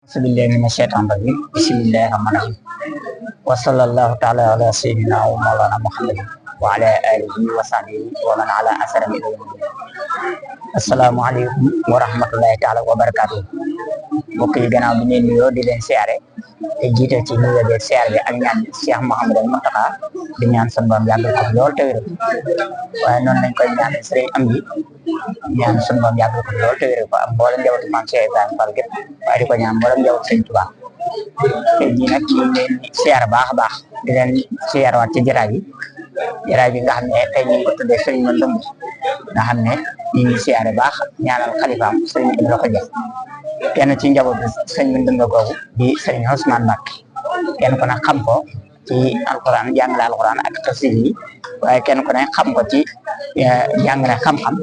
Bismillahi mina shaytanir rajim. Bismillahir rahmanir rahim. Wa sallallahu ta'ala ala sayyidina wa maulana Muhammadin wa ala alihi wa sahbihi wa man ala asara min Assalamu alaikum wa rahmatullahi ta'ala wa barakatuh. Mbokk yi gannaaw bi ñu nuyoo di leen siyaare te jiite ci nuyoo bi siyaare bi ak ñaan Cheikh Mouhamadou Mountakha di ñaan sunu Boroom yàggal ko lool te wér waaye noonu lañ koy ñaanal Serigne Amdi ñaan sunu Boroom yàggal ko lool te wér ko ak mboolem njabootu Maam Cheikh Ibrahima Fall gépp waaye di ko ñaan mboolem njabootu Serigne Touba te ji nag ñu leen siyaare baax a baax di leen siyaare waat ci jaraay bi nga xam ne tey ñu ngi ko tuddee Serigne Mandoumbe nga xam ne ñu ngi siyaare baax ñaanal xalifaam Serigne Ibrahima Fall kenn ci njabootu Serigne Mandoumbe googu di Serigne Ousmane Mbacké kenn ku ne xam ko ci alquran jàngale alquran ak tafsir yi waaye kenn ku ne xam ko ci jàngale xam-xam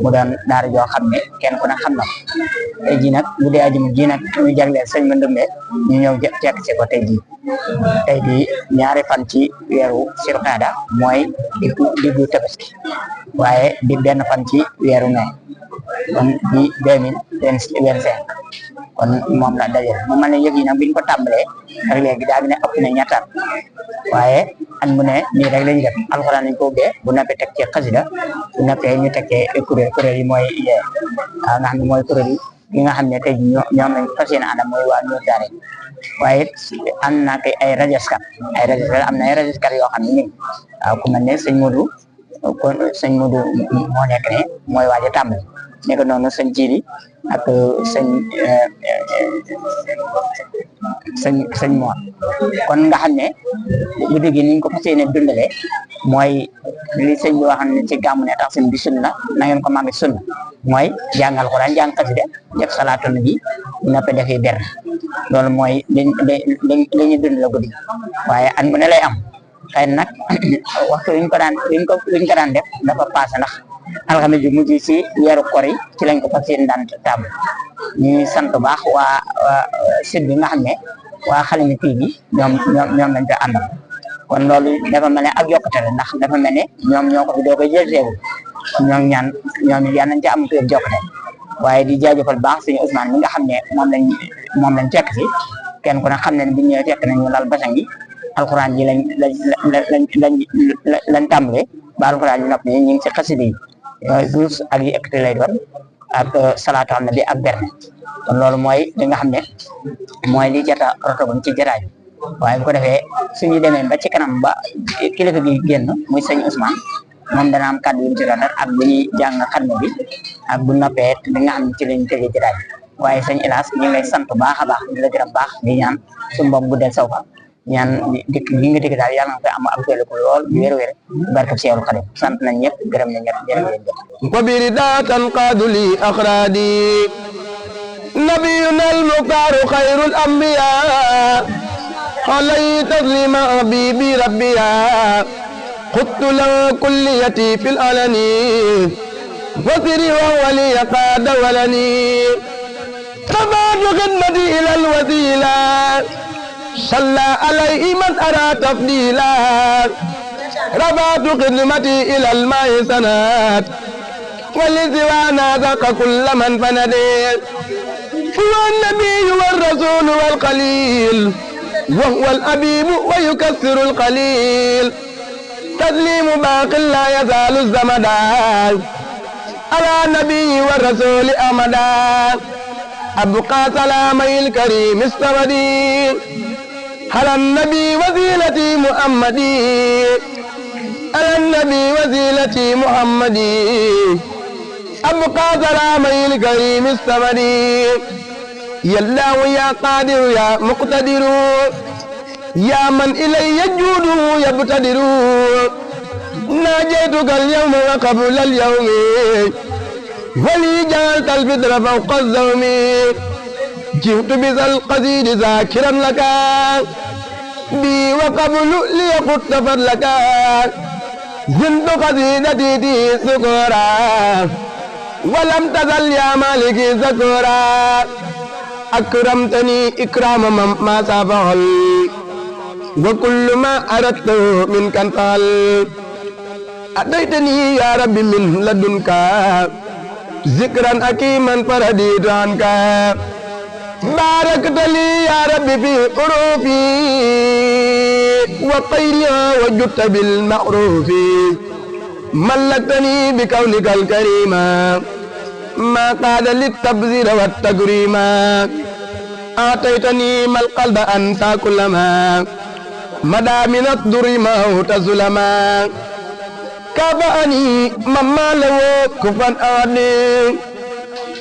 mu doon daara joo xam ne kenn ku ne xam na ko tey jii nag bu dee ajuma ji nag ñu jagleel Serigne Mandoumbe ñu ñëw fekk si ko tey jii tey di ñaari fan ci weeru Zulqaada mooy diggu Tabaski waaye di benn fan ci weeru mai kon di 2025 kon moom la dajale mu mel ne yëg yi nag biñ ko tàmbalee ak léegi daal ne ëpp na ñettaat waaye at mu ne nii rek la ñuy def alxuraan lañ ko ubbee bu noppee teg ci xasida bu noppee ñu teg ci kuréel yi mooy nga xam ne mooy kuréel yi nga xam ne tey ñoom lañ fas yéene ànd mooy waa Nour Daara waaye ànd naa koy ay rajaskat am na ay rajaskat yoo xam ne ñu waaw ku mel ne sëñ Modou moo nekk ne mooy waaj a tàmbali nekk noonu sëñ Jili ak sëñ Mor kon nga xam ne guddi gi niñ ko fas yéene dundalee mooy li sëñ bi waxoon ne ci gàmmu ne tax seen bi sunna na ngeen ko màgg sunna mooy jàng alxuraan jàng xasida def salaatu nabi noppe defi ber loolu mooy li ñu dund la guddi waaye at mu ne lay am xëy nag waxtu liñ ko daan def dafa passé ndax alxames bi mujj ci weeru koor yi ci lañ ko fas yéene daan tàmm ñu sant baax waa site bi nga xam ne waa Xalima TV ñoom lañ ko àndal kon loolu dafa mel ne ak yokkute la ndax dafa mel ne ñoo ko fi doo koy jël teewul ñoom yal nañ ci am kër jokkute waaye di jaajëfal baax suñu Ousmane mi nga xam ne moom lañ fekk si kenn ku ne xam ne bi ñu ñëwee fekk nañu lal basang yi alxuraan yi lañ tàmbalee ba alxuraan yi noppi ñu ngi ci xasida yi duus ak yi ekkati lay doon ak salaatu am na bi ak berne kon loolu mooy li nga xam ne mooy li jota rotogum ci jaraay bi waaye bu ko defee suñu demee ba ci kanam ba kilifa gi génn muy sëñ Ousmane moom dana am kàddu yu mu ci doon ak bu ñuy jàng xatma bi ak bu noppee li nga xam ne ci lañ tëjee jaraay bi waaye sëñ Ilaas ñu ngi lay sant baax a baax di la gërëm baax di ñaan suñu boom guddal saw fa ñaan dikk gi nga dikk daal yàlla nga koy am ak doole ko lool wér barke Seexul Xadiim sant nañ ñëpp gërëm nañ ñëpp jërë ngeen jëf وبر ذات قاد لي أخرادي نبينا المختار خير الأنبياء عليه تسليم حبيبي ربيا خدت له كليتي في الألني وسري وهو لي قاد ولني رفعت خدمتي إلى الوسيلة صلى عليه من أرى تفضيلا رفعت خدمتي إلى الماء سنات ولسوانا ذاق كل من فندت هو النبي والرسول والخليل وهو الأبيب ويكسر القليل تسليم باق لا يزال الزمدا على النبي والرسول أمدا أبقى سلامي الكريم السمدي على النبي وسيلتي محمدي على النبي وسيلتي محمدي أبقى سلامي الكريم السمدي يا الله يا قادر يا مقتدر يا من إلي جوده يبتدر ناجيتك اليوم وقبل اليوم ولي جعلت الفطر فوق الزوم جئت بذا القصيد ذاكرا لك بي وقبل ليقط فضلك زنت قصيدتي دي سكرا ولم تزل يا مالك ذكرا أكرمتني إكرام ما سبق وكل ما أردت منك انفعل أتيتني يا ربي من لدنك ذكرا حكيما فرديت عنك باركت لي يا رب في حروفي وطيرها وجدت بالمعروف ملكتني بكونك الكريم ما قاد للتبذير والتكريم أعطيتني ما القلب أنسى كل ما مدى من الضر موت ظلما كافأني مما له كفا أعدي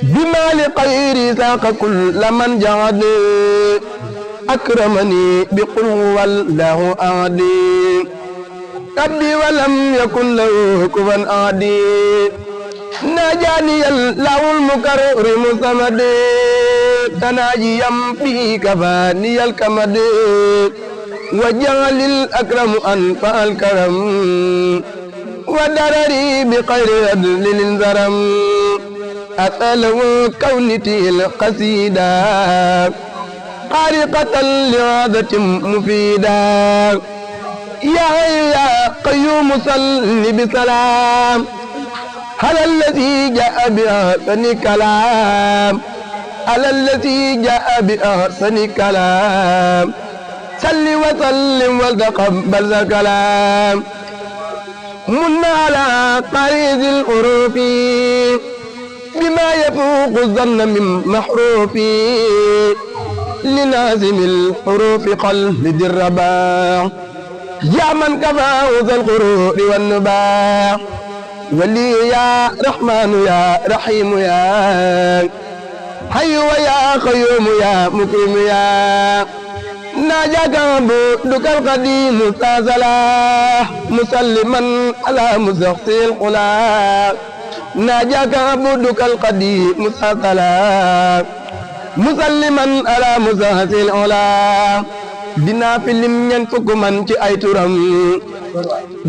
بما لغير ساق كل من جعد أكرمني بقل هو الله أعدي ربي ولم يكن له كفا أعدي ناجاني الله المكرم صمد تناجيا به كفاني الكمد وجعل الأكرم أنفع الكرم ودرري بخير عدل للزرم أسأله كونتي القصيدة خارقة لعادة مفيدة يا قيوم صل بسلام على الذي جاء بأحسن كلام على الذي جاء بأحسن كلام صل وسلم وتقبل الكلام من على طريق الحروف بما يفوق الظن من محروف للازم الحروف قلد الرباع يا من كفاه ذا الغرور والنباع ولي يا رحمن يا رحيم يا حي ويا قيوم يا مكرم يا ناجاك عبدك القديم مستعزلا مسلما على مزخي القلا ناجاك عبدك القديم مستعزلا مسلما على مزخي العلا dina fi lim ñen fukk man ci ay turam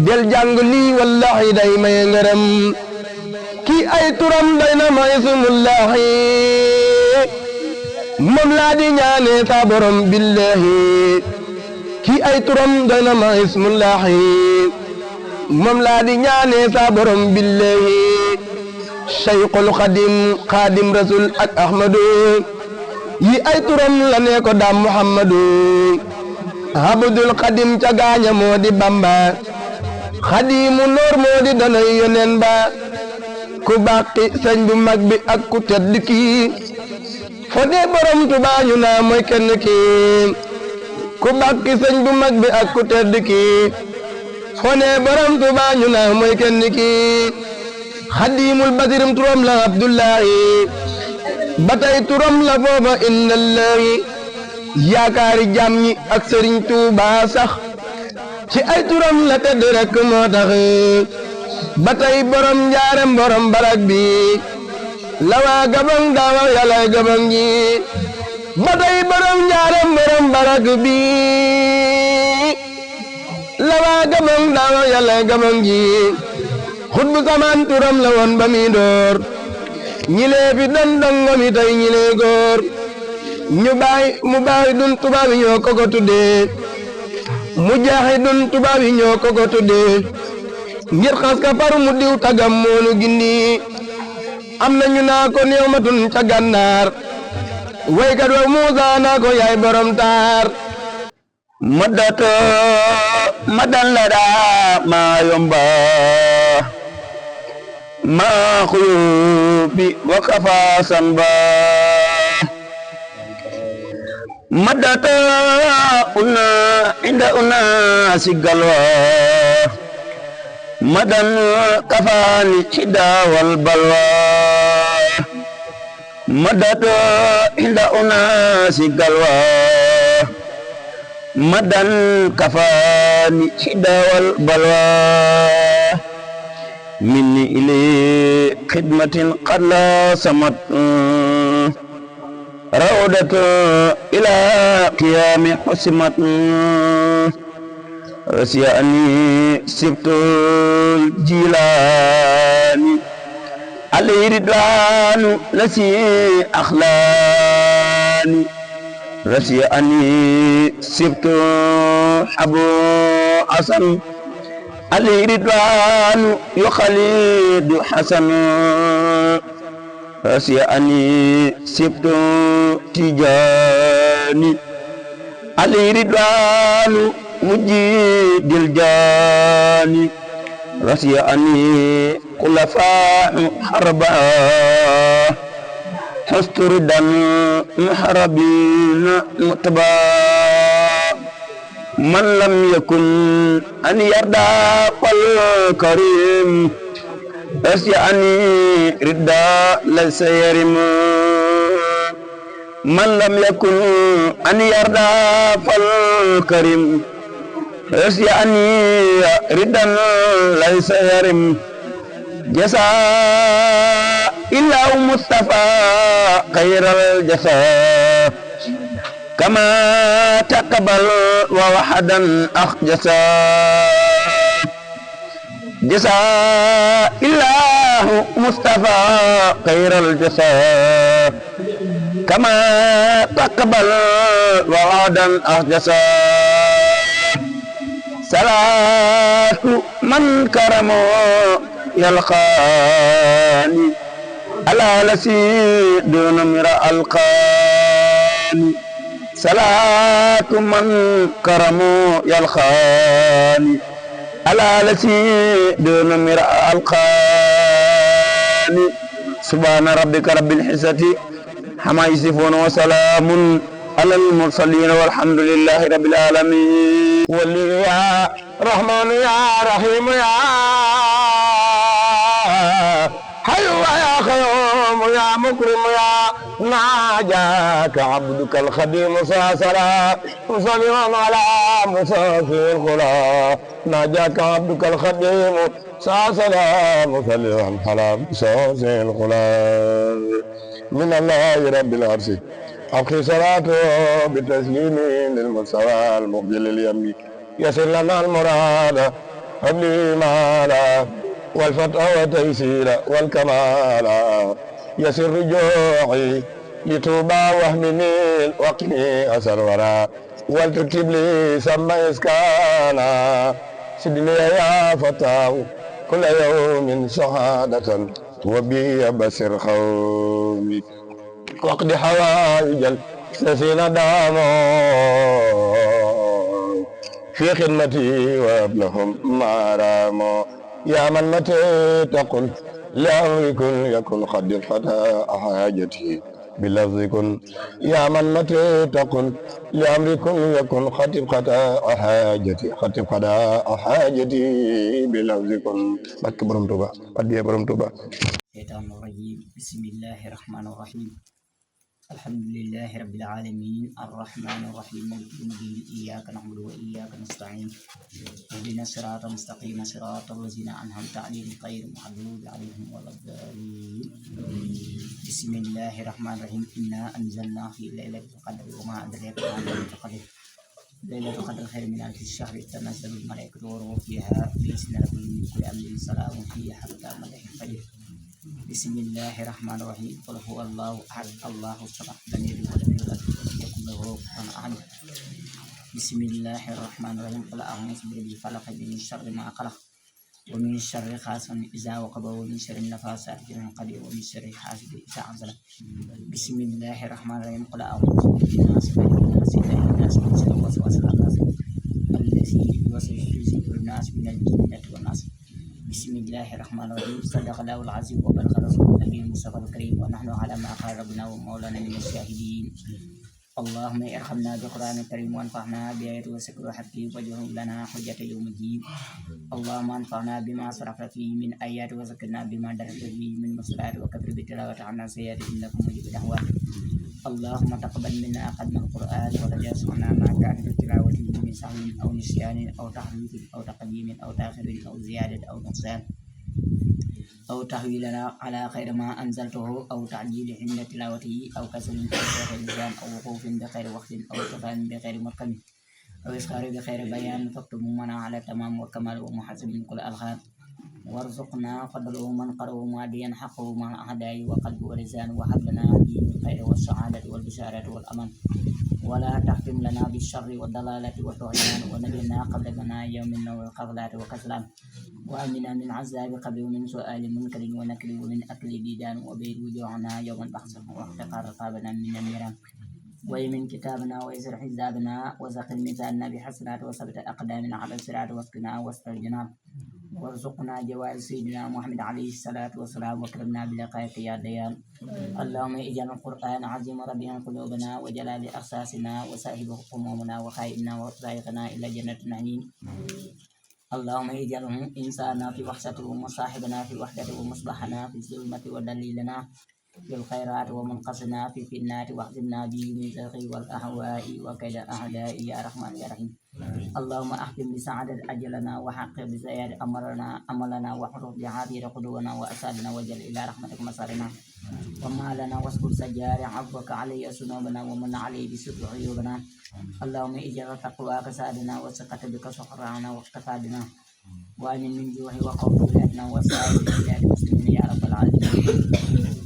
del jàng lii wallahi day may ngërëm kii ay turam day na may sumullahi moom laa di ñaane sa borom billahi kii ay turam day na may sumullahi moom laa di ñaane sa borom billahi Cheikhul Xadim Xadim Rasul ak Ahmadu yi ay turam la ne ko daam Muhammadu Abdul Xadim ca gaaña moo di Bamba Xadimu Noor moo di danay yoneen ba ku bàqi sëñ bu mag bi ak ku tedd kii fo dee borom Tuubaa ñu naa mooy kenn kii ku bàqi sëñ bu mag bi ak ku tedd kii fo dee borom Tuubaa ñu naa mooy kenn kii Xadimul Basirim turam la Abdullahi ba tey turam la foofa innallahi yaakaari jàmm ñi ak Sëriñ Tuuba sax ci ay turam la tedd rek moo tax ba tey borom njaareem borom barak bi la waa gabang daawa yàllay gabang ji ba tey borom njaareem borom barak bi la waa gabang daawa yàllay gabang ji xutbu samaan turam la woon ba mi door ñilee fi doon dongomi tey ñilee góor mu baaxi dun tubaab yi ñoo ko tuddee mu jaaxi dun tubaab yi ñoo ko tuddee ngir xas ka far mu diw tagam moonu gindi am na ñu naa ko néew ma tun ca gànnaar waykat wa Muusa naa ko yaay borom taar مدة مدى لدى ما ينبى ما خيوبي وكفى سنبا مدة أنا عند أناس قلوى مدى كفاني حدا والبلوى مدة عند أناس قلوى مدن كفاني حدا والبلوى مني إلي خدمة قد لا سمت روضة إلى قيام حسمت رسياني سبت الجيلاني علي رضوان لسي أخلاني رسياني سبت أبو حسن علي رضوان يخلد حسن رسي أني سبت تجاني علي رضوان مجيد الجاني رسي أني خلفاء أربعة حست ردا محربين متبا من لم يكن أن يرضى فالكريم رسي أني ردا ليس يرم من لم يكن أن يرضى فالكريم رسي أني ردا ليس يرم جزاء إلا مصطفى خير الجزاء كما تقبل ووحدا جزاء جزاء الله مصطفى خير الجزاء كما تقبل ووحدا جزاء صلاة من كرمه يلقاني على لسي دون مرا القاني صلاة من كرمو يلقاني على لسي دون مرا القاني سبحان ربك رب العزة عما يصفون وسلام على المرسلين والحمد لله رب العالمين ولي يا رحمن يا رحيم يا حي يا قيوم يا مكرم يا ناجاك عبدك الخديم ساسرا مصليا على مسافر القرى ناجاك عبدك الخديم ساسرا مصليا على مسافر القرى من الله رب العرش أبقي صلاته بتسليم للمستوى المقبل اليمين يسر لنا المراد قبل مالا والفتح والتيسير والكمال يسر رجوعي لتوبى وهمني وقني أسر ورا ولتكتب لي سما إسكانا سدني يا فتاه كل يوم شهادة وبي بسر خومي واقض حوائج الذين داموا في خدمتي وابنهم ما راموا يا من متى تقل لأمر كن يكن قد الفتى حاجتي بلفظ كن يا من متى تقل لأمر كن يكن قد الفتى حاجتي بلفظ كن بك برم توبا بدي برم توبا الشيطان الرجيم بسم الله الرحمن الرحيم الحمد لله رب العالمين الرحمن الرحيم مالك يوم الدين إياك نعبد وإياك نستعين اهدنا الصراط المستقيم صراط الذين أنعمت عليهم غير المغضوب عليهم ولا الضالين بسم الله الرحمن الرحيم إنا أنزلناه في ليلة القدر وما أدراك ما ليلة القدر ليلة القدر خير من ألف الشهر تنزل الملائكة والروح فيها بإذن ربهم من كل أمر سلام هي حتى مطلع الفجر بسم الله الرحمن الرحيم قل هو الله أحد الله الصمد لم يلد ولم يولد ولم يكن له كفوا أحد بسم الله الرحمن الرحيم قل أعوذ برب الفلق من شر ما خلق ومن شر غاسق إذا وقب ومن شر النفاثات في العقد ومن شر حاسد إذا حسد بسم الله الرحمن الرحيم قل أعوذ برب الناس ملك الناس إله الناس من شر الوسواس الخناس الذي يوسوس في صدور الناس من الجنة والناس بسم الله الرحمن الرحيم صدق الله العظيم وبلغ رسول النبي المصطفى الكريم ونحن على ما قال ربنا ومولانا من الشاهدين اللهم ارحمنا بالقرآن الكريم وانفعنا بآياته وذكره الحكيم واجعله لنا حجة يوم الدين اللهم انفعنا بما صرف فيه من آيات وذكرنا بما درس فيه من مسألات وكفر بالتلاوة عنا سيئات إنك مجيب الدعوات اللهم تقبل منا ختم القرآن وتجاوز عنا ما كان في تلاوته من سهو أو نسيان أو تحريف أو تقديم أو تأخير أو زيادة أو نقصان أو تحويلنا على خير ما أنزلته أو تعجيل عند تلاوته أو كسل أو بغير لسان أو وقوف بغير وقت أو تفان بغير مركب أو إسخار بغير بيان فاكتب منا على تمام والكمال ومحسب من كل ألغام وارزقنا فضله من قرأه ماديا حقه مع أعدائه وقلب ولسان وهب لنا به الخير والسعادة والبشارة والأمن ولا تختم لنا بالشر والضلالة والطغيان ونجنا قبل منا يوم النور والقفلات وكسلان وأمنا من عذاب قبر ومن سؤال منكر ونكر ومن أكل ديدان وبير وجوعنا يوم البحث واحتقار رقابنا من النيران ويمن كتابنا ويسر حزابنا وزقل ميزاننا بحسنات وثبت أقدامنا على الصراط واسقنا وسط الجنان وارزقنا جوائز سيدنا محمد عليه الصلاة والسلام وكرمنا بلقائك يا ديان اللهم اجعل القرآن عظيم ربيع قلوبنا وجلال أحساسنا وسائب همومنا وخائبنا وسائقنا إلى جنة النعيم اللهم اجعله إنسانا في وحشته ومصاحبنا في وحدته ومصباحنا في الظلمة ودليلنا بالخيرات ومنقصنا في الفتنات واحزمنا به من الزغ والأهواء وكيد أعداء يا رحمن يا رحيم اللهم أحكم بسعادة أجلنا وحقق بزيادة أملنا وحرف بعافية قدونا وأسالنا وجل إلى رحمتك مصارنا وما لنا واصبر سجار عفوك علي ذنوبنا ومن علي بستر عيوبنا اللهم اجعل تقواك سادنا وثقة بك سخرانا واقتفى بنا وأمن من جوع وخوف بلادنا وسائر بلاد المسلمين يا رب العالمين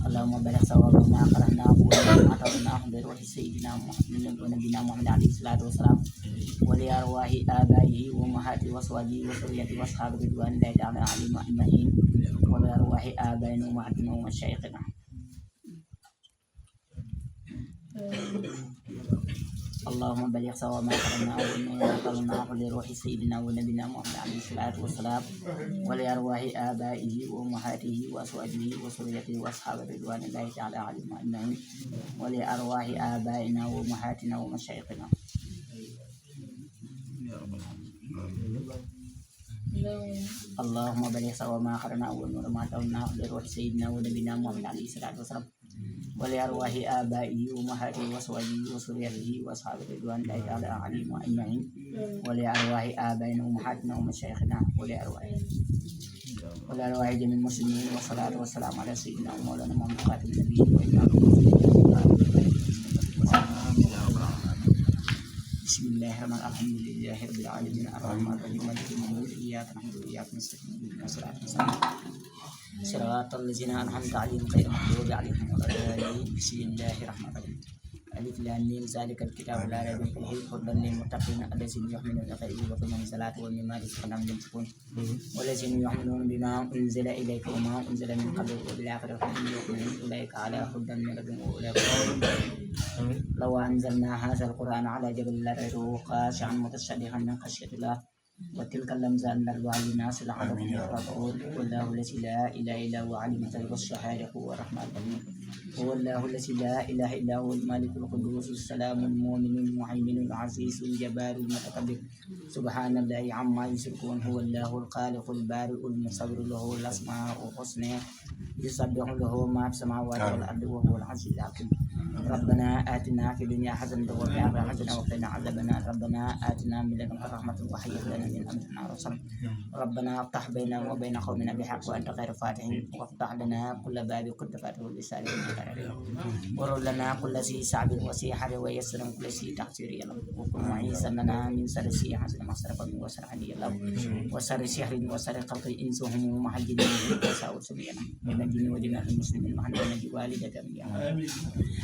اللهم بلغ ثواب ما قرأناه وما أعطيناه بروح سيدنا محمد ونبينا محمد عليه الصلاة والسلام ولأرواح آبائه وأمهاته وأزواجه وذريته وأصحابه رضوان الله تعالى عليهم أجمعين ولأرواح آبائنا وأمهاتنا ومشايخنا اللهم بلغ ثواب ما قرأناه وما أعطيناه لروح سيدنا ونبينا محمد عليه الصلاة والسلام ولأرواح آبائه وأمهاته وأزواجه وذريته وأصحابه رضوان الله تعالى عليهم أجمعين ولأرواح آبائنا وأمهاتنا ومشايخنا اللهم بلغ ثواب ما قرأناه وما أعطيناه لروح سيدنا ونبينا محمد عليه الصلاة والسلام ولأرواح آبائه وأمهاته وأزواجه وذريته وأصحابه رضوان الله تعالى عليهم أجمعين ولأرواح آبائنا وأمهاتنا ومشايخنا ولأرواح جميع المسلمين والصلاة والسلام على سيدنا ومولانا محمد خاتم النبيين وإمام بسم الله الرحمن الرحيم الحمد لله رب العالمين الرحمن الرحيم مالك يوم الدين إياك نعبد وإياك نستعين اهدنا الصراط المستقيم صراط الذين أنعمت عليهم غير المغضوب عليهم ولا الضالين بسم الله الرحمن الرحيم ألف لام ميم ذلك الكتاب لا ريب فيه هدى للمتقين الذين يؤمنون بالغيب ويقيمون الصلاة ومما رزقناهم ينفقون والذين يؤمنون بما أنزل إليك وما أنزل من قبلك وبالآخرة هم يؤمنون أولئك على هدى من ربهم وأولئك لو أنزلنا هذا القرآن على جبل لرأيته خاشعا متصدعا من خشية الله وتلك الأمثال نضربها للناس لعلهم يتفكرون والله الذي لا إله إلا هو عالم الغيب والشهادة هو الرحمن الرحيم هو الله الذي لا إله إلا هو الملك القدوس السلام المؤمن المهيمن العزيز الجبار المتكبر سبحان الله عما يشركون هو الله الخالق البارئ المصور له الأسماء الحسنى يسبح له ما في السماوات والأرض وهو العزيز الحكيم ربنا آتنا في الدنيا حسنة وفي الآخرة حسنة وقنا عذاب النار ربنا آتنا من لدنك رحمة وهيئ لنا من أمرنا رشدا ربنا افتح بيننا وبين قومنا بالحق وأنت خير الفاتحين وافتح لنا كل باب كنت فاتحه بسالم ورد لنا كل شيء صعب وسيحر ويسر كل شيء تحصير يا رب وكن معيسا لنا من شر شيء حسن مصرفا وسر حدي يا رب وسر سحر وسر خلق الإنس وهم محجدين وساء سبينا من الجن وجميع المسلمين معنا ونجي والدك يا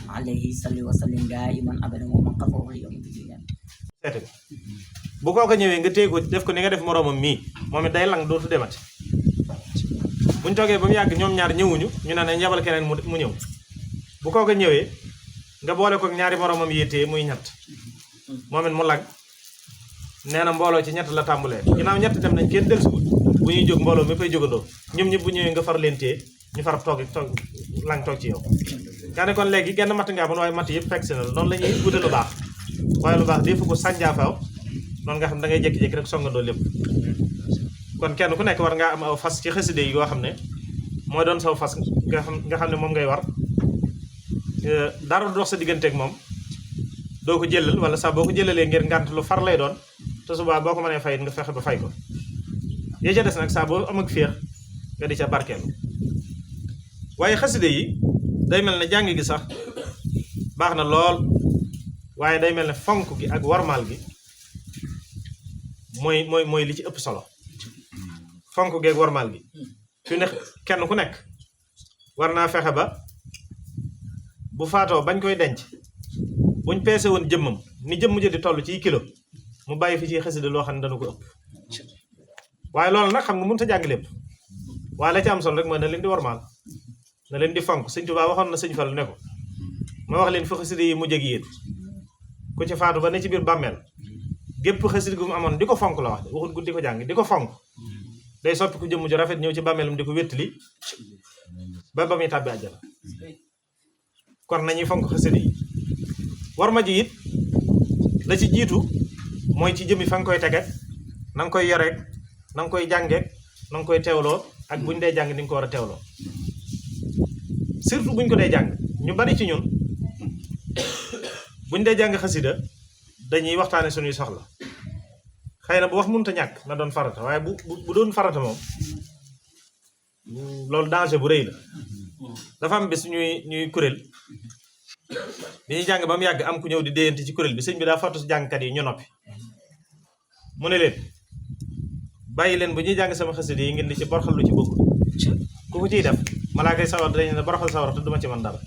عليه صلى وسلم دائما ابدا ومن قفوه اليوم الدين bu kooka ñëwee nga téye ko def ko ni nga def moroomam mii moom it day lang dootu demati buñ toogee ba mu yàgg ñoom ñaar ñëwuñu ñu ne nañ yabal keneen mu ñëw bu kooka ñëwee nga boole ko ñaari moroomam yéetee muy ñett moom it mu lang nee na mbooloo ci ñett la tàmbulee ginnaaw ñett dem nañ kenn dellusiwul bu ñuy jóg mbooloo mi fay jógandoo ñoom ñëpp bu ñëwee nga far leen téye ñu far toog lang toog ci yow nga ne kon léegi genn matt ngaa bon waaye matt yëpp fekk si na la noonu la ñuy wute lu baax waaye lu baax dee fu ko sànjaafaw noonu nga xam da ngay jékki-jékki rek songandoo lépp kon kenn ku nekk war ngaa am aw fas ci xaside yi yoo xam ne mooy doon saw fas nga xam ne moom ngay war dara dox sa digganteeg moom doo ko jëlal wala sax boo ko jëlalee ngir ngànt lu far lay doon te subaa boo ko mënee fay nga fexe ba fay ko yee ca des nag saa boo am ak féex nga di ca barkeelu waaye xaside yi day mel ne jàng gi sax baax na lool waaye day mel ne fonk gi ak warmaal gi mooy li ci ëpp solo fonk gi ak warmaal gi fi ne kenn ku nekk war naa fexe ba bu faatoo bañ koy denc buñ peese woon jëmmam ni jëmm ja di toll ci kilo mu bàyyi fi ci xasida loo xam ne dana ko ëpp waaye loolu nag xam nga mënut a jàng lépp waaye la ci am solo rek mooy na leen di warmaal na leen di fonk sëñ Tuubaa waxoon na sëñ Fallu ne ko ma wax leen fi xasida yi mujj ak yéen ku ci faatu ba ne ci biir bàmmeel gépp xasida gu mu amoon di ko fonk la wax de waxut guddi ko jàng di ko fonk day soppi ku jëmm ju rafet ñëw ci bàmmeelam di ko wéttali ba ba muy tàbbi àjjana kon nañuy fonk xasida yi war ma ji it la ci jiitu mooy ci jëmmi fa nga koy tege na nga koy yoreeg na nga koy jàngeeg na nga koy teewloo ak buñ dee jàng ni nga ko war a teewloo surtout buñ ko dee jàng ñu bari ci ñun buñ dee jàng xasida dañuy waxtaane suñuy soxla xëy na bu wax mënut a ñàkk na doon farata waaye bu doon farata moom loolu danger bu rëy la dafa am bés ñuy kuréel bi ñuy jàng ba mu yàgg am ku ñëw di déyante ci kuréel bi sëñ bi daa fortu si jàngkat yi ñu noppi mu ne leen bàyyi leen bu ñuy jàng sama xasida yi ngeen di ci borxal lu ci bëgg ku ko ciy def malaa koy sawar dañu ne borxal sawar te duma ci man dara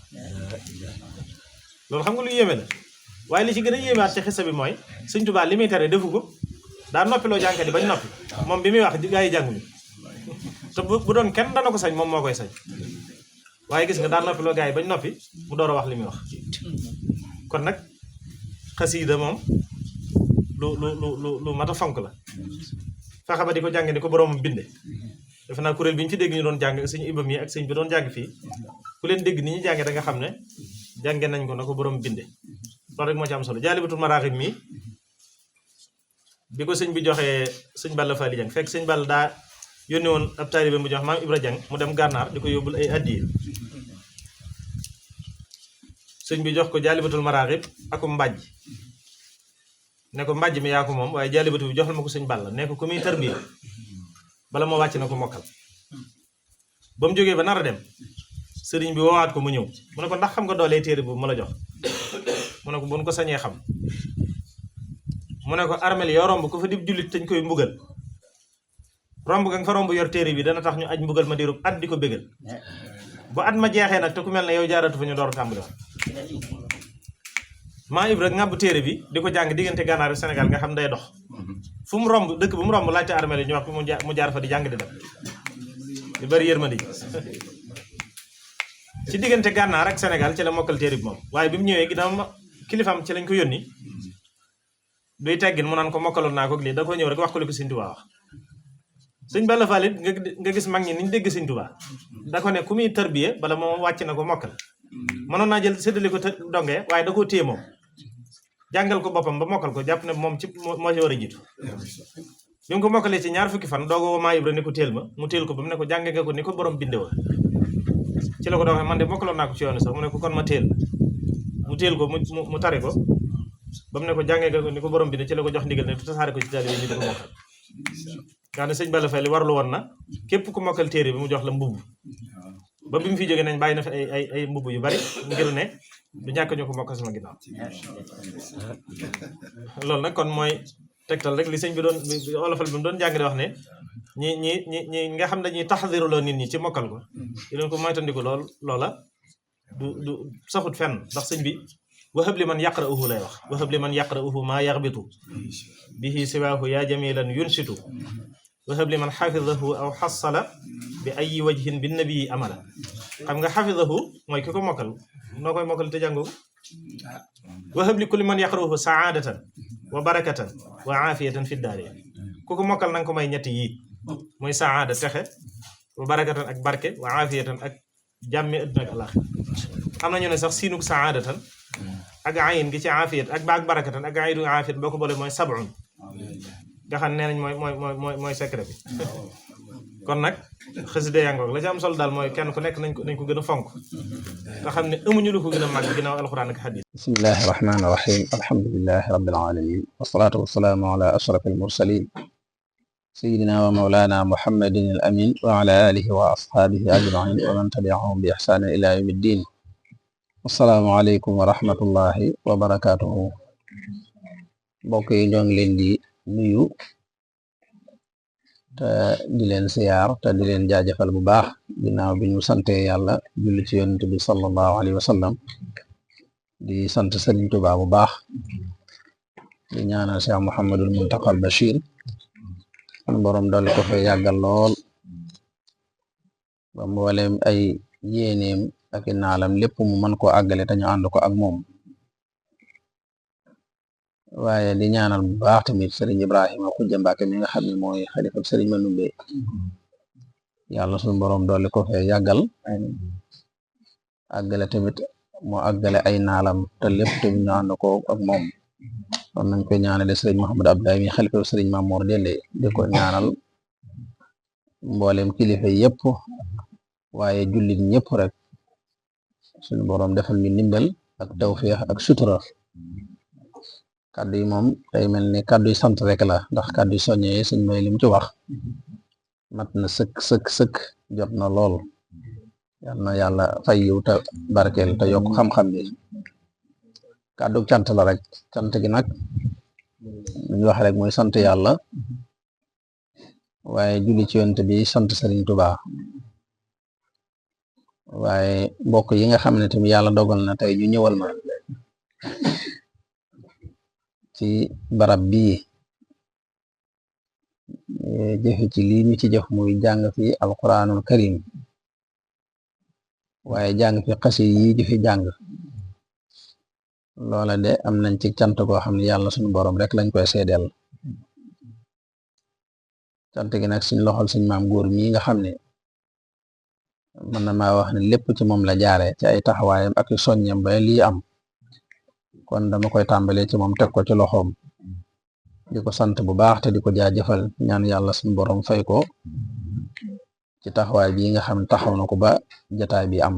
loolu xam nga lu yéeme la waaye li ci gën a yéemaat ci xisa bi mooy sëñ Tuubaa li muy tere defu ko daa noppiloo jàngkat yi bañ noppi moom bi muy wax gaa yi jànguñu te bu doon kenn dana ko sañ moom moo koy sañ waaye gis nga daa noppiloo gaa yi bañ noppi mu door a wax li muy wax kon nag xasida moom lu mat a fonk la fexe ba di ko jàng ni ko boroomam binde defe naa kuréel bi ñu fi dégg ñu doon jàng sëñ Ibam yi ak sëñ bi doon jàng fii ku leen dégg ni ñu jàngee da nga xam ne jànge nañ ko na ko boroom binde loolu rek moo ci am solo Jaalibatul Maraaxib mi bi ko sëñ bi joxee sëñ Balla Fally Dieng fekk sëñ Balla daa yónni woon ab taalibe mu jox maam Ibra Dieng mu dem gànnaar di ko yóbbul ay addiya sëñ bi jox ko Jaalibatul Maraaxib ak mbàjj ne ko mbàjj mi yaa ko moom waaye jaalibatu bi joxal ma ko sëñ Balla ne ko ku muy tarbiya bala moo wàcc na ko mokkal ba mu jógee ba nar a dem sëriñ bi woowaat ko mu ñëw mu ne ko ndax xam nga doolee téere boobu ma la jox mu ne ko buñ ko sañee xam mu ne ko armel yoo romb ko fa dib jullit dañ koy mbugal romb nga fa romb yor téere bi dana tax ñu aj mbugal ma diirub at di ko bégal bu at ma jeexee nag te ku mel ne yow jaaratu fa ñu door a tàmbali wax maa Ibra ngàbb téere bi di ko jàng diggante Gànnaar ak Sénégal nga xam day dox fu mu romb dëkk bu mu romb laajte armel yi ñu wax ko mu jaar fa di jàng di dem di bari yërmandi ci diggante Gànnaar ak Sénégal ci la mokkal téere bi moom waaye bi mu ñëwee ginnaaw kilifaam ci lañ ko yónni duy teggin mu naan ko mokkaloon naa ko lii da ko ñëw rek wax ko li ko Sëñ Tuubaa wax Sëñ Balla Fally nga gis mag ñi ni ñu dégg Sëñ Tuubaa da ko ne ku muy tarbiye bala moom wàcc na ko mokkal mënoon naa jël séddale ko dongee waaye da koo téye moom jàngal ko boppam ba mokkal ko jàpp ne moom ci moo ci war a jiitu bi mu ko mokkalee ci ñaar fukki fan dooga woo maa Ibra ne ko téel ma mu téel ko ba mu ne ko jànge nga ko ni ko borom binde woon ci la ko doon man de mokkaloon naa ko ci yoonu sax mu ne ko kon ma téel mu téel ko mu tari ko ba mu ne ko jànge nga ko ni ko borom binde ci la ko jox ndigal ne tasaare ko ci taalibe yi ñu di ko mokkal nga ne sëñ Balla Fally warlu woon na képp ku mokkal téere bi mu jox la mbubb ba bi mu fi jógee nañ bàyyi na fi ay mbubb yu bari ngir ne du ñàkk ñu ko mokkal sama ginnaaw loolu nag kon mooy tegtal rek li sëñ bi doon olofal bi mu doon jàng di wax ne ñi nga xam ne dañuy taxadiruloo nit ñi ci mokkal ko di leen ko moytandiku loola du saxut fenn ndax sëñ bi wahab li man yaqra'uhu lay wax wahab li man yaqra'uhu maa yaxbitu bihi siwaahu yaa jamilan yunsitu wahab li man xafidahu aw xasala bi ay wajhin bi nabii amala xam nga xafidahu mooy ki ko mokkal noo koy mokkal te jàngoo wahab li kulli man yaqra'uhu saadatan wa barakatan wa aafiyatan fi daari ku ko mokkal na nga ko may ñetti yii mooy saada texe wa barakatan ak barke wa aafiyatan ak jàmmi adduna ak alax am na ñu ne sax siinug saadatan ak ayin gi ci aafiyat ak baak barakatan ak ayidu aafiyat boo ko boole mooy sab'un nga xam ne nee nañ mooy secret bi kon nag xasida yangoog la ci am solo daal mooy kenn ku nekk nañ ko gën a fonk nga xam ne amuñu lu ko gën a màgg ginnaaw alxuraan ak xadiis bismillahi rahmaani rahim alhamdulilahi rabbil alamin wasalaatu wasalaamu ala ashraf almursalin sayidina wa maulana muhammadin al amin wa ala alihi wa ashaabihi ajmain wa man tabiahum bi ihsaanin ila yawmi ddin assalaamu aleykum wa rahmatullahi wa barakatuhu mbokk yi ñoo ngi leen di nuyu te di leen siyaar te di leen jaajëfal bu baax ginnaaw bi ñu sante yàlla julli ci yonent bi sallallahu alayhi wa sallam di sant Sëriñ Tuubaa bu baax di ñaanal Cheikh Mouhamadul Muntaqal Bachir sunu borom dolli ko fee yàggal lool ba mboolem ay yéeneem ak i naalam lépp mu mën koo àggale te ñu ànd ko ak moom waaye di ñaanal bu baax tamit sëriñ Ibrahima Khoudia Mbacke mi nga xam ne mooy xalifa sëriñ Manoumbe yàlla sunu borom dolli ko fee yàggal àggale tamit moo àggale ay naalam te lépp tamit ñu ànd ko ak moom kon nañ koy ñaanale sëriñ Mouhamadou Abdoulaye mi xalifa sëriñ Mamour Dende di ko ñaanal mboolem kilifa yëpp waaye jullit ñëpp rek suñu borom defal ñu ndimbal ak tawfeex ak sutura kàddu yi moom day mel ni kàddu yi sant rek la ndax kàddu yi soññee suñ may lim ci wax mat na sëkk jot na lool yal na yàlla fay yiw te barkeel te yokk xam-xam bi kàddu cant la rek cant gi nag ñu wax rek mooy sant yàlla waaye julli ci yonent bi sant Sëriñ Tuubaa waaye mbokk yi nga xam ne tamit yàlla dogal na tey ñu ñëwal ma ci barab bii jëfe ci lii ñu ci jëf muy jàng fi alquranul karim waaye jàng fi xasi yi ju fi jàng loola de am nañ ci cant koo xam ne yàlla suñu borom rek lañ koy seedeel cant gi nag suñ loxol suñ maam góor mii nga xam ne mën na maa wax ne lépp ci moom la jaare ci ay taxawaayam ak soññam ba lii am kon dama koy tàmbalee ci moom teg ko ci loxoom di ko sant bu baax te di ko jaajëfal ñaan yàlla suñu borom fay ko ci taxawaay bii nga xam ne taxaw na ko ba jataay bi am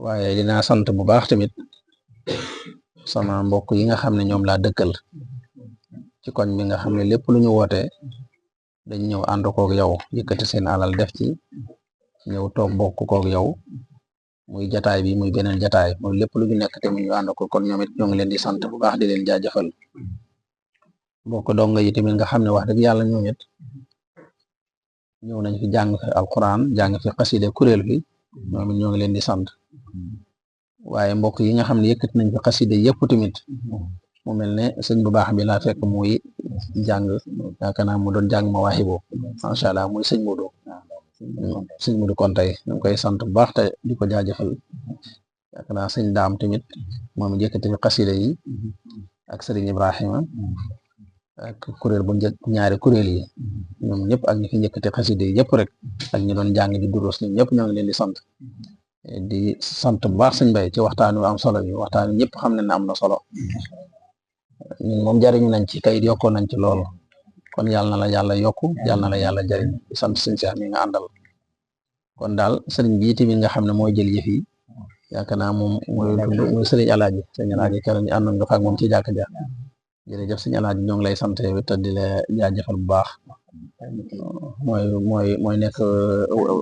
waaye dinaa sant bu baax tamit sama mbokk yi nga xam ne ñoom laa dëkkal ci koñ bi nga xam ne lépp lu ñu woote dañ ñëw ànd koog yow yëkkati seen alal def ci ñëw toog bokk koog yow muy jataay bi muy beneen jataay mooy lépp lu ñu nekk tamit ñu ànd ko kon ñoom it ñoo ngi leen di sant bu baax di leen jaajëfal mbokk donga yi tamit nga xam ne wax dëgg yàlla ñoom it ñëw nañ fi jàng fi alquran jàng fi xaside kuréel fi ñoom it ñoo ngi leen di sant waaye mbokk yi nga xam ne yëkkati nañ fi xaside yëpp tamit mu mel ne sëñ bu baax bi laa fekk muy jàng yaakaar naa mu doon jàng ma waaxibo macha allah muy sëñ Mudu Kontay ñu ngi koy sant bu baax te di ko jaajëfal yaakaar naa sëñ daam tamit moom yëkkati fi xaside yi ak sëriñ Ibrahima ak kuréel bu njëkk ñaari kuréel yi ñoom ñëpp ak ñi fi yëkkati xaside yi yëpp rek ak ñi doon jàng di duros ñoom ñëpp ñoo ngi leen di sant bu baax sëñ Bay ci waxtaan wi am solo bi waxtaan wi ñëpp xam ne am na solo ñun moom jariñu nañ ci kayit yokkoo nañ ci lool kon yàlla na la yàlla yokku yàlla na la yàlla jariñ di sant sëñ Seex mi nga àndal kon daal sëriñ bi tamit nga xam ne mooy jël yëf yi yaakaar naa moom mooy sëriñ Alaaji sëriñ Alaaji keroog ñu àndoon nga fa ak moom ci jàkka ja jërëjëf sëñ Alaaji ñoo ngi lay sant te di la jaajëfal bu baax mooy nekk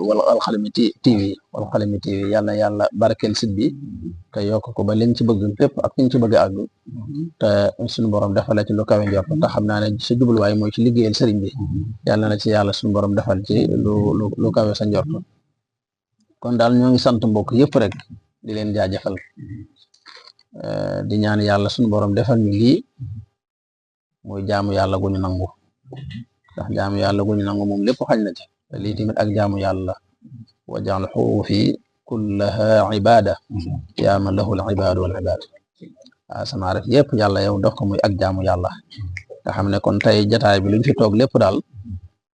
Walxalimi TV Walxalimi TV yàlla na yàlla barkeel sit bi te yokk ko ba liñ ci bëgg lépp ak liñ ci bëgg a àgg te suñu borom defal ci lu kawe njort te xam naa ne sa jubluwaay mooy ci liggéeyal sëriñ bi yàlla na ci yàlla suñu borom defal ci lu kawe sa njort kon daal ñoo ngi sant mbokk yëpp rek di leen jaajëfal di ñaan yàlla suñu borom defal ñu lii mooy jaamu yàlla gu ñu nangu ndax jaamu yàlla gu ñu nangu moom lépp xañ na ci te lii tamit ak jaamu yàlla wa jaal xurufi kullaha ibada yaa man lahu al ibadu wal ibad waaw sama ref yëpp yàlla yow def ko muy ak jaamu yàlla nga xam ne kon tey jataay bi luñ fi toog lépp daal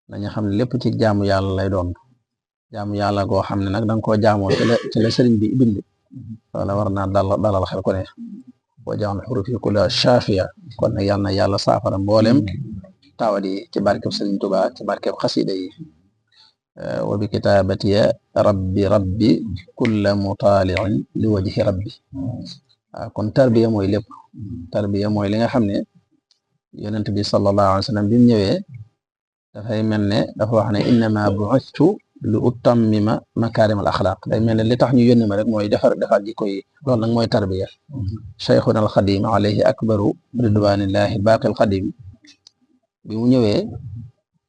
nañu xam ne lépp ci jaamu yàlla lay doon jaamu yàlla goo xam ne nag danga koo jaamoo ci la sëriñ bi bind wala war naa dalal xel ko ne wa jaal xurufi kullaha shafiya kon nag yàlla na yàlla saafara mboolem tawat yi ci barkeb Sëriñ Tuubaa ci barkeb xasida yi wa bi kitaabatiya rabbi kulla mutaaliin li wajhi rabbi waaw kon tarbiya mooy lépp tarbiya mooy li nga xam ne yonent bi sallallahu alayhi wa sallam bi mu ñëwee dafay mel ne dafa wax ne innama bu'ithtu li utammima makarim al axlaq day mel ne li tax ñu yónni ma rek mooy defar jikko yi loolu nag mooy tarbiya cheikhuna al xadim alayhi akbaru ridwanillahi baaqi al xadim bi mu ñëwee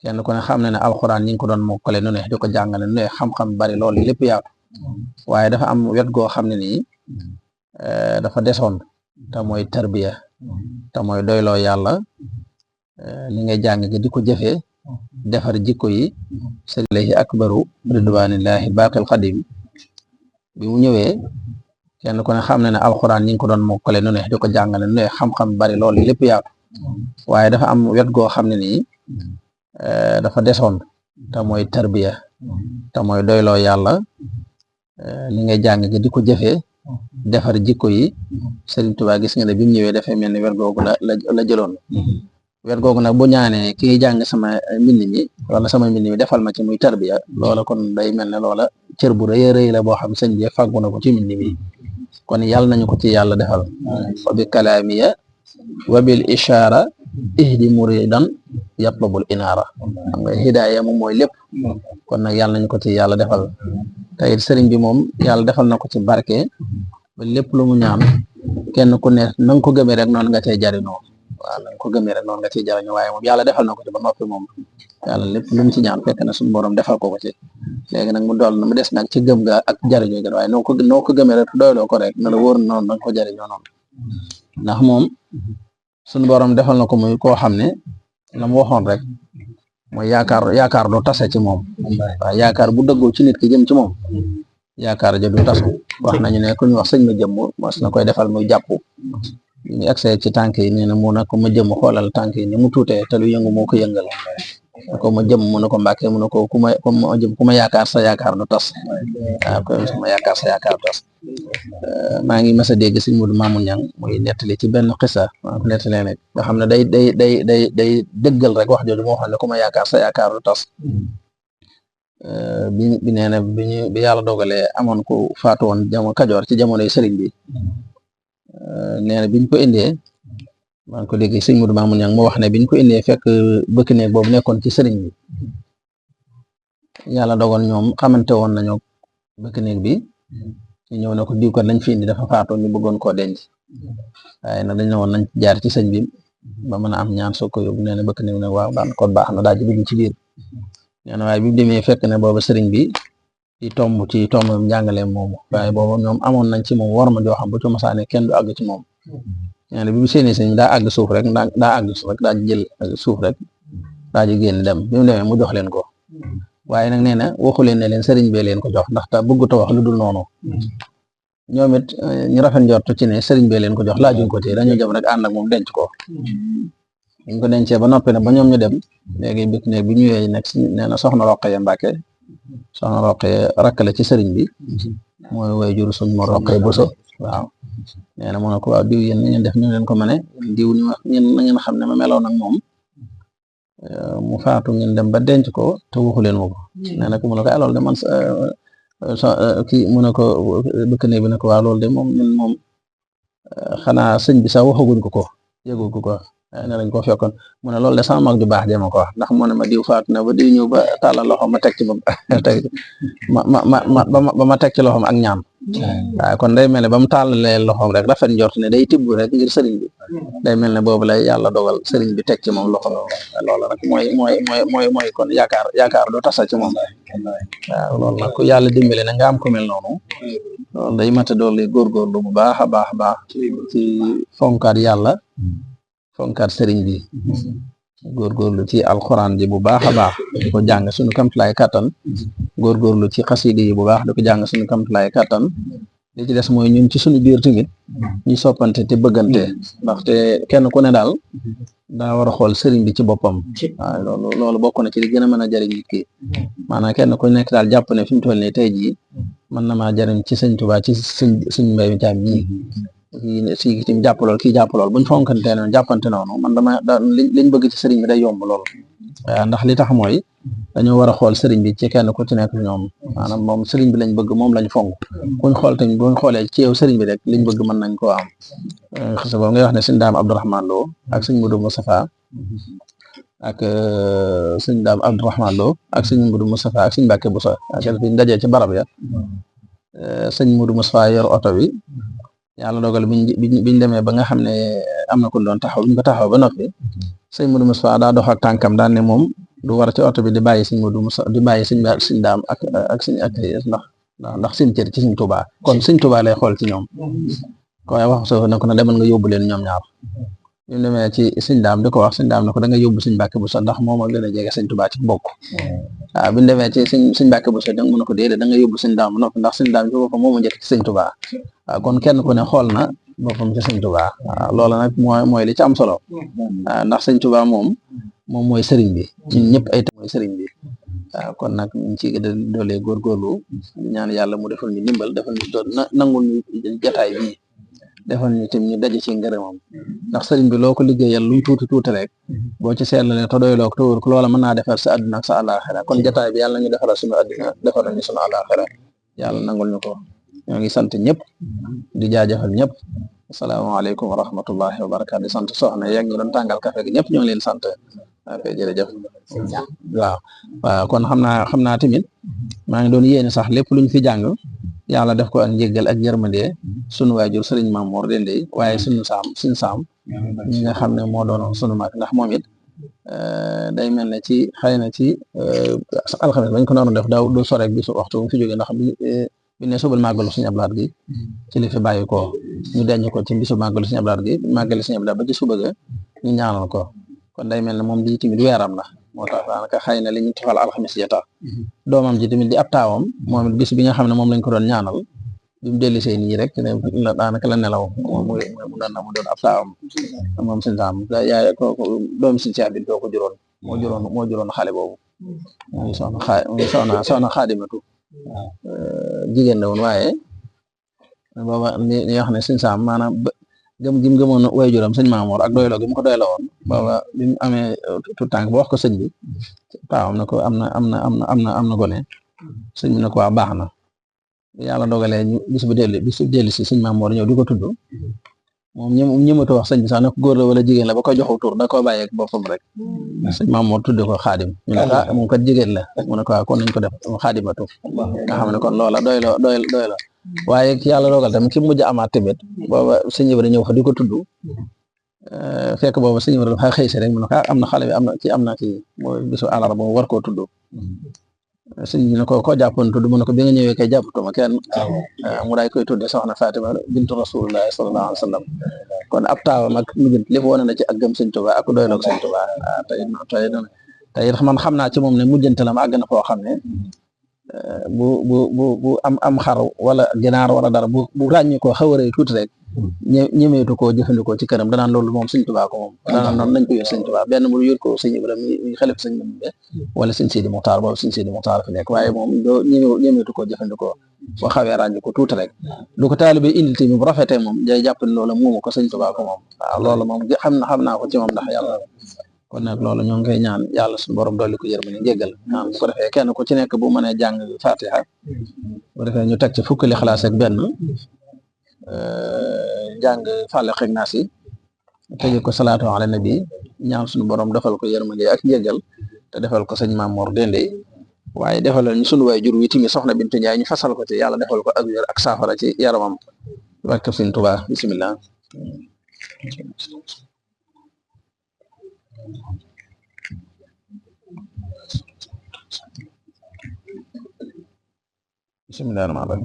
kenn ku ne xam na ne alxuraan ñi ngi ko doon mokkale nu ne di ko jàngale nu ne xam-xam bari loolu lépp yaatu waaye dafa am wet goo xam ne nii dafa desoon te mooy tarbiya te mooy doyloo yàlla li ngay jàng gi di ko jëfee defar jikko yi sëriñ akbaru ridwanillahi baqil qadim bi mu ñëwee kenn ku ne xam na ne alxuraan ñi ngi ko doon mokkale nu ne di ko jàngale nu ne xam-xam bari loolu lépp yaatu waaye dafa am wet goo xam ne nii dafa desoon te mooy tarbiya te mooy doyloo yàlla li ngay jàng gi di ko jëfee defar jikko yi Sëriñ Tuubaa gis nga ne bi mu ñëwee dafay mel ni wet googu la jëloon wet googu nag bu ñaanee ki jàng sama mbind mi wala sama mbind mi defal ma ci muy tarbiya loola kon day mel ne loola cër bu rëy a rëy la boo xam sëñ bi fàggu na ko ci mbind mi kon yàlla nañu ko ci yàlla defal wa bi kalaamiya wa bil ishaara ihdi muridan yatlubul inaara xam nga hidaaya moom mooy lépp kon nag yàlla nañu ko ci yàlla defal te it sëriñ bi moom yàlla defal na ko ci barke ba lépp lu mu ñaan kenn ku ne na nga ko gëmee rek noonu nga cay jariñoo waaw na nga ko gëmee rek noonu nga ciy jariñoo waaye moom yàlla defal na ko ci ba noppi moom yàlla lépp lu mu ci ñaan fekk na suñu borom defal ko ci léegi nag mu dool na mu des nag ci gëm ga ak jariñoo gën waaye noo ko gëmee rek doyloo ko rek na la wóor noonu na nga ko jariñoo noonu ndax moom suñu borom defal na ko muy koo xam ne la mu waxoon rek mooy yaakaar du tase ci moom waaw yaakaar bu dëggoo ci nit ki jëm ci moom yaakaar ja du tasu wax nañu ne ku ñu wax sëñ ma jëmm mos na koy defal muy jàpp ñu accès ci tànk yi nee na mu ne ko ma jëmm xoolal tànk yi ni mu tuutee te lu yëngu moo ko yëngal ko ma jëm mu ne ko Mbàkke mu ne ko ku ma yaakaar sa yaakaar du tas waaw ko ma yaakaar sa yaakaar du tas maa ngi mas a dégg sëñ Mudu Maamun Ñang muy nettali ci benn xisa maa ko nettalee rek nga xam ne day dëggal rek wax jooju moo xam ne ku ma yaakaar sa yaakaar du tas bi nee na bi yàlla dogalee amoon ku faatu woon jamono Kajoor ci jamonoy sëriñ bi nee na biñ ko indee maa ngi ko dégg sëñ Mudu Maamun Ñang moo wax ne biñ ko indee fekk bëkk néeg boobu nekkoon ci sëriñ bi yàlla dogal ñoom xamante woon nañu bëkk néeg bi ñu ñëw na ko diw kat lañ fi indi dafa faatu ñu bëggoon koo denc waaye nag dañ ne woon nañ jaar ci sëñ bi ba mën a am ñaan soo ko yóbbu nee na bëkk néeg ne waaw kon baax na daal di dugg ci biir nee na waaye bi mu demee fekk ne booba sëriñ bi ci tomb njàngale moomu waaye booba ñoom amoon nañ ci moom war ma joo xam bu ci masaane kenn du àgg ci moom nee na bi mu seeni sëñ daa àgg suuf rek daa àgg suuf rek daa jël suuf rek daa ji génn dem bi mu demee mu jox leen ko waaye nag nee na waxu leen ne leen sëriñ bee leen ko jox ndax te bëggut a wax lu dul noonu ñoom it ñu rafet njort ci ne sëriñ bee leen ko jox laajuñ ko ci dañoo jëm rek ànd ak moom denc ko ñu ko dencee ba noppi ne ba ñoom ñu dem léegi bik ne bi ñëwee nekk nee na soxna Roqaya Mbàkke soxna Roqaya rakk la ci sëriñ bi mooy way jur suñ mo Roqaya Buso waaw nee na mu ne ko waaw diw yéen na ngeen def ñu leen ko mëne diw ni ma na ngeen xam ne ma meloon ak moom mu faatu ngeen dem ba denc ko te waxu leen ma ko nee na ko mu ne ko loolu de man kii mu ne ko bëkk ne bi ne ko waaw loolu de moom ñun moom xanaa sëñ bi sax waxaguñ ko yëguñ ko ne lañ ko fekkoon mu ne loolu de sama mag ju baax jee ma ko wax ndax mu ne ma diw faatu na ba diw ñëw ba tàllal loxo ma teg ci ba ma teg ci loxoom ak ñaan waaw kon day mel ne ba mu tàllalee loxoom rek rafet njort ne day tibb rek ngir sëriñ bi day mel ne boobu lay yàlla dogal sëriñ bi teg ci moom loxo loolu rek mooy kon yaakaar doo tasa ci moom waaw loolu nag ku yàlla dimbale na nga am ko mel noonu loolu day mata doole góorgóorlu bu baax a baax ci fonkaat yàlla fonkaat sëriñ bi góorgóorlu ci alxuraan ji bu baax a baax di ko jàng suñu kamtulaay kattan góorgóorlu ci xasida yi bu baax di ko jàng suñu kamtulaay kattan li ci des mooy ñun ci suñu biir tamit ñu soppante te bëggante ndaxte kenn ku ne daal daa war a xool sëriñ bi ci boppam waaw loolu bokk na ci li gën a mën a jariñ nit ki maanaam kenn ku nekk daal jàpp ne fi mu toll nii tey jii mën na maa jariñ ci sëñ Tuubaa ci sëñ Mbay Caam ñii si tim jàpp lool kii jàpp lool buñ fonkante noonu jàppante noonu man liñ bëgg ci sëriñ bi day yomb lool waaw ndax li tax mooy dañoo war a xool sëriñ bi ci kenn ku ci nekk ñoom maanaam moom sëriñ bi lañ bëgg moom lañ fonk kuñ xool tamit buñ xoolee ci yow sëriñ bi rek liñ bëgg mën nañ koo am xisa boobu ngay wax ne sëñ Daam Abdourahman Lo ak sëñ Mudu Mustafa ak sëñ Daam Abdourahman Lo ak sëñ Mudu Mustafa ak sëñ Mbàkke Buso ak biñ dajee ci barab ya sëñ Mudu Mustafa yor oto bi yàlla dogal biñ demee ba nga xam ne am na ku doon taxaw biñ ko taxaw ba noppi sëñ Mudu Mustafa daa dox ak tànkam daan ne moom du war ci oto bi di bàyyi sëñ Mudu Mustafa di bàyyi sëñ Daam ak sëñ ak ndax seen cër ci sëñ Tuubaa kon sëñ Tuubaa lay xool ci ñoom ko wax so na ko na demal nga yóbbu leen ñoom ñaar ñu demee ci sëñ daam di ko wax sëñ daam ne ko da nga yóbbu sëñ Mbàkke Buso ndax moom a gën a jege sëñ Tuubaa ci bokk waaw bi ñu demee ci sëñ Mbàkke Buso da mu ne ko déedéet da nga yóbbu sëñ daam noppi ndax sëñ daam ci boppam moom a njëkk ci sëñ Tuubaa waaw kon kenn ku ne xool na boppam ci sëñ Tuubaa waaw loola nag mooy li ci am solo waaw ndax sëñ Tuubaa moom mooy sëriñ bi ñun ñëpp ay mooy sëriñ bi waaw kon nag ñu ci doolee góorgóorlu ñaan yàlla mu defal ñu dimbal defal ñu doon nangul ñu jataay bii defal ñu tim ñu daje ci ngërëmam ndax sëriñ bi loo ko liggéeyal lu tuuti tuuti rek boo ci seetlalee te doyloo ko te wóor ko loola mën naa defar sa àdduna ak sa àllaaxira kon jataay bi yàlla ñu defaral suñu àdduna defaral ñu suñu àllaaxira yàlla nangul ñu ko ñoo ngi sant ñëpp di jaajëfal ñëpp asalaamaaleykum wa rahmatullahi wa barakaatu di sant soxna yeeg ñu doon tàngal café gi ñëpp ñoo ngi leen sant ok jërëjëf waaw kon xam naa tamit maa ngi doon yéene sax lépp luñ fi jàng yàlla def ko ak njéggal ak yërmande sunu waajur sëriñ Mamour Dende waaye suñu saam ñi nga xam ne moo doon sunu mag ndax moom it day mel ne ci xëy na ci alxames bañ ko noonu def daaw du sore bisu waxtu mu fi jógee ndax bi ne subal màggalu suñu ablaat gi ci li fi bàyyi ko ñu denc ko ci bisu màggalu suñu ablaat gi màggali suñu ablaat ba ci suba ga ñu ñaanal ko kon day mel ne moom lii tamit weeram la moo tax daanaka xëy na li ñu tafal alxames ya tax doomam ji tamit di ab taawam moom it bis bi nga xam ne moom lañ ko doon ñaanal bi mu dellisee nii rek la daanaka la nelaw mu doon ab taawam moom suñu saam yaay ko doomi suñu si abit ko juróon moo juróon xale boobu muy soxna xaadimatu jigéen la woon waaye booba li wax ne suñu saam maanaam gëm gi mu gëmoon waajuram sëñ Maamoor ak doyloo gi mu ko doyloo woon booba bi mu amee tout tànk ba wax ko sëñ bi taawam na ko am na gone sëñ bi ne ko waa baax na yàlla dogalee ñu bis bu dellu si sëñ Maamoor ñëw di ko tudd moom ñëmatu wax sëñ bi sax ne ko góor la wala jigéen la ba ko joxu tur da koo bàyyeeg boppam rek sëñ Maamoor tudde ko xaadim ñu ne ko moom kat jigéen la mu ne ko waa kon nañ ko def xaadimatu nga xam ne kon loola doylo waaye yàlla dogal tamit ki mujj amaat tamit booba sëñ Ibra ñëw fa di ko tudd fekk booba sëñ Ibra dafa xëy si rek mu ne ko am na xale bi am na kii mooy bisu àllarba boobu war koo tudd sëñ bi ne ko koo jàppoon tudd mu ne ko bi nga ñëwee kay jàppatuma kenn mu daay koy tudde soxna Fatima bintu Rasulullah sallallahu alayhi wa sallam kon ab taawam ak mujjant lépp wane na ci ak gëm sëñ Tuubaa ak doyloog sëñ Tuubaa tey man xam naa ci moom ne mujjantalam àgg na foo xam ne bu am xar wala ginaar wala dara bu ràññi koo xawaree tuuti rek ñemeetu koo jëfandikoo ci këram danaan loolu moom sëñ Tuubaa ko moom danaan noonu nañ ko yor sëñ Tuubaa benn mu yor ko sëñ Ibrahima mi xelif sëñ Mambe wala sëñ Sidi Muxtaar boobu sëñ Sidi Muxtaar fi nekk waaye moom doo ñemeetu koo jëfandikoo boo xawee ràññi ko tuuti rek lu ko taalibe indil tamit bu rafetee moom day jàpp ne loolu moomu ko sëñ Tuubaa ko moom waaw loolu moom xam naa ko ci moom ndax yàlla kon nag loolu ñoo ngi koy ñaan yàlla suñu borom dolli ko yërmande njéggal ñaan bu ko defee kenn ku ci nekk bu mënee jàng Fatiha bu defee ñu teg ci fukki Lixlaas ak benn jàng Falaq ak Naas yi tëje ko salaatu ala nabi ñaan suñu borom defal ko yërmande ak njéggal te defal ko sëñ Mamour Dende waaye defal ñu suñu waay jur wi tamit soxna Bintu Njaay ñu fasal ko ci yàlla defal ko ak wér ak saafara ci yaramam barke sëñ Tuubaa bismillah bismillahir rahmanir rahim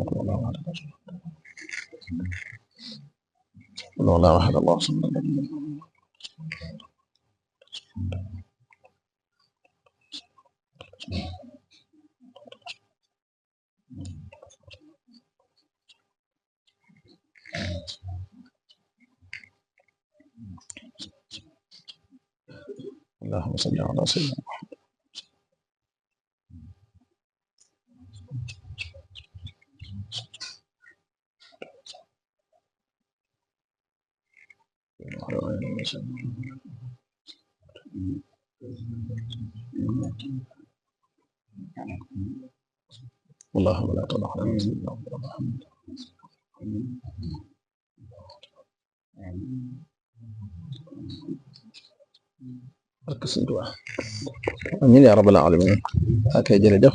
wallahu ahad allah اللهم صل على سيدنا اللهم لا تضع لنا سيدنا محمد amiin yaa rabbal aalamiin ak jërëjëf